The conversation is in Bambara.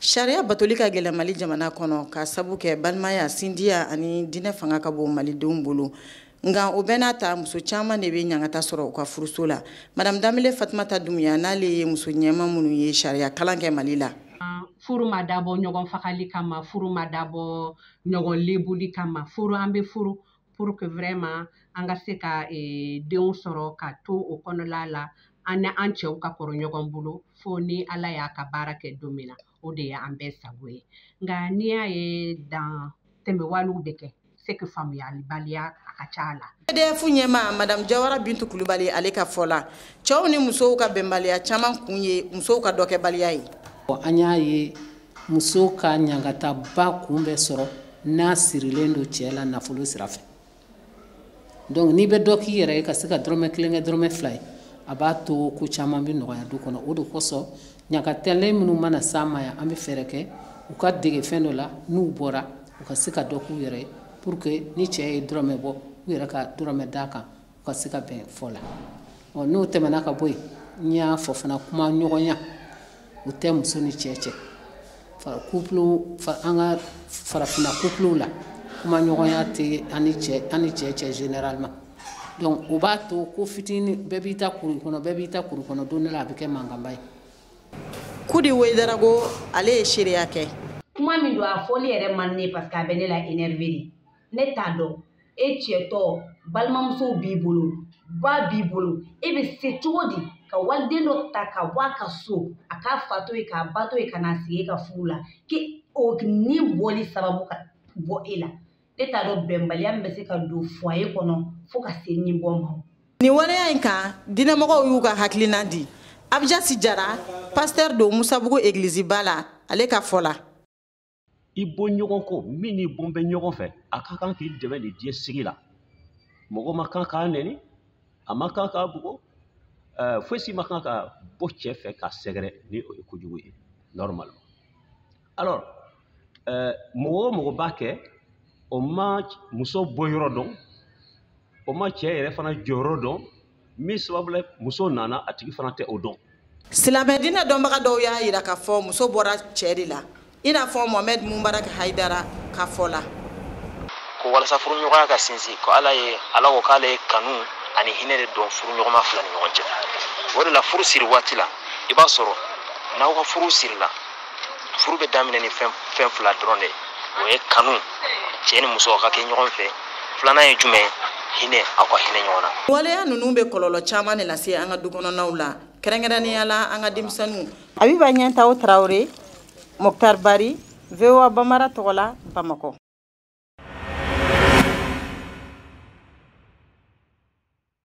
Sariya batoli ka gɛlɛn Mali jamana kɔnɔ ka sabu kɛ balimaya, sindiya ani diinɛ fanga ka bon malidenw bolo. Nka o bɛɛ n'a ta, muso caman de bɛ ɲangata sɔrɔ u ka furuso la. Madame Danbele Fatumata Dumuya, n'ale ye muso ɲɛma minnu ye sariya kalan kɛ Mali la. Furu ma dabɔ ɲɔgɔn fagali kama, furu ma dabɔ ɲɔgɔn lebuli kama. Furu, an bɛ furu pour que vraiment an ka se ka denw sɔrɔ ka to o kɔnɔla la, an ni an cɛw ka kɔrɔ ɲɔgɔn bolo fo ni Ala y'a ka baara kɛ don min na, o de ye an bɛɛ sago ye. Nka n'i y'a ye dan tɛmɛwalew bɛ kɛ, c'est que faamuyalibaliya a ka ca la. CDF ɲɛma, Madame Jawara Bintu Kulubali, ale ka fɔ la, cɛw ni musow ka bɛnbaliya caman kun ye musow ka dɔkɛbaliya ye. An y'a ye, muso ka ɲangataba kun bɛ sɔrɔ n'a sirilen don cɛ la nafolo sira fɛ. Donc n'i bɛ dɔ k'i yɛrɛ ye, ka se ka dɔrɔmɛ 1 kɛ dɔrɔmɛ 2 ye, a b'a to ko caman bɛ nɔgɔya du kɔnɔ. O de kosɔn, ɲagatɛlen minnu mana s'an ma yan, an bɛ fɛɛrɛ kɛ u ka dege fɛn dɔ la, n'u bɔra, u ka se ka dɔ k'u yɛrɛ ye, pour que ni cɛ ye dɔrɔmɛ bɔ, u yɛrɛ ka dɔrɔmɛ d'a kan, u ka se ka bɛn fɔ la. Ɔ, n'o tɛmɛna ka bɔ yen, n y'a fɔ fana, kuma ɲɔgɔnya o tɛ muso ni cɛ cɛ. Couple, an ka farafinna couple la, kuma ɲɔgɔnya tɛ an ni cɛ cɛ généralement. Donc o b'a to ko fitinin bɛɛ b'i ta kuru kɔnɔ, bɛɛ b'i ta kuru kɔnɔ, don dɔ la a bɛ kɛ mankanba ye. Kudi Wedarago, ale ye seereya kɛ. Kuma min don, a fɔli yɛrɛ man ne, parce que a bɛ ne la énervé de. Ne t'a dɔn, e cɛtɔ, balimamusow b'i bolo, ba b'i bolo, e bɛ se cogo di ka waliden dɔ ta ka bɔ a ka so, a k'a fa to yen, k'a ba to yen, ka n'a sigi e ka furu la, k'e o ni bɔli sababu ka bɔ e la? Ne t'a dɔn bɛnbaliya min bɛ se ka don foyer kɔnɔ fo ka se ni bɔ ma. Nin waleya in kan, diinɛmɔgɔw y'u ka hakilina di. Abijasi Jara, pasteur don Musabugu egiliziba la, ale ka fɔ la. I bɔ ɲɔgɔn kɔ min n'i bɔn bɛ ɲɔgɔn fɛ, a ka kan k'i dɛmɛ de diɲɛ sigi la. Mɔgɔ ma kan k'a nɛni, a ma kan k'a bugɔ, fosi ma kan ka bɔ cɛ fɛ k'a sɛgɛrɛ ni o ye kojugu ye normalement. Alors mɔgɔ o mɔgɔ b'a kɛ, o ma muso bɔ yɔrɔ dɔn, o ma cɛ yɛrɛ fana jɔyɔrɔ dɔn. Min sababu la muso nana, a tigi fana tɛ o dɔn. Silamɛ diinɛ dɔnbaga dɔw y'a yira k'a fɔ muso bɔra cɛ de la, i n'a fɔ Mohamed Mubarak Haidara ka fɔ la. Ko walasa furuɲɔgɔnya ka sinsin, ko Ala ye, Ala ko k'ale ye kanu ani hinɛ de don furuɲɔgɔnma fila ni ɲɔgɔn cɛ. O de la, furu siri waati la, i b'a sɔrɔ n'aw ka furu sirila, furu bɛ daminɛ ni fɛn fɛn fila dɔrɔn de ye. O ye kanu, cɛ ni muso ka kɛ ɲɔgɔn fɛ. Filanan ye jumɛn? Hinɛ, aw ka hinɛ ɲɔgɔn na. Waleya ninnu bɛ kɔlɔlɔ caman de lase an ka du kɔnɔnaw la, kɛrɛnkɛrɛnnenya la an ka denmisɛnninw. Abiba Ɲɛntaw Tarawele, Mokhtar Bari, VOA Bambara tɔgɔ la, Bamakɔ.